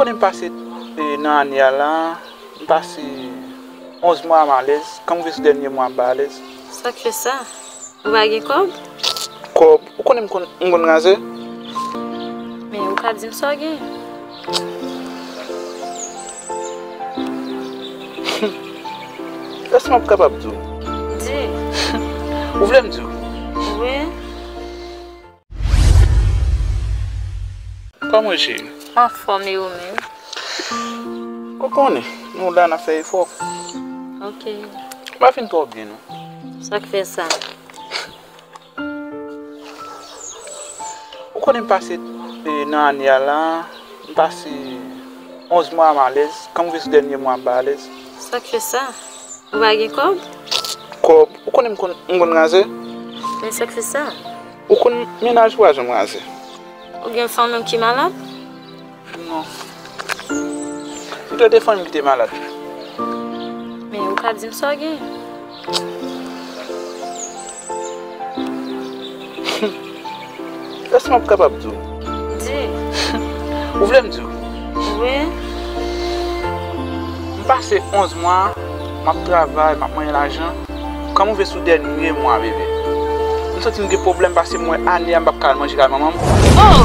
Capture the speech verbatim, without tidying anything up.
Konnen m pase, e, nan ane a la, m pase onz mwa m alèz, kanm rive sou dènye mwa m pa alèz. Sa k fè sa? Ou pa gen kòb? Kòb? Ou konnen m konn, m konn razè? Men ou ka di m sa w gen? Èske m ap kapab di w? Di. Ou vle m di w? Wi. Kòman w ye, cheri? Anfòm, e ou menm? Ou konnen, nou la n ap fè efò. Ok. M pa fin twò byen, non. Sa k fè sa? Ou konnen m pase, e, nan ane a la, m pase onz mwa m alèz, kanm rive sou dènye mwa m pa alèz. Sa k fè sa? Ou pa gen kòb? Kòb? Ou konnen m konn, m konn razè? Men sa k fè sa? Ou konn mennaj ou a jan m razè? Ou gen fanmi w ki malad? Non. Se te fanmi m ki te malad. Men ou ka di m sa w gen? Èske m ap kapab di w? Di. Ou vle m di w? Wi. M pase onz mwa, m ap travay, m ap manyen lajan. Kanm rive sou dènye mwa, bebe, m santi m gen pwoblèm paske m wè ane a m p ap ka al manje kay manman m. Oh!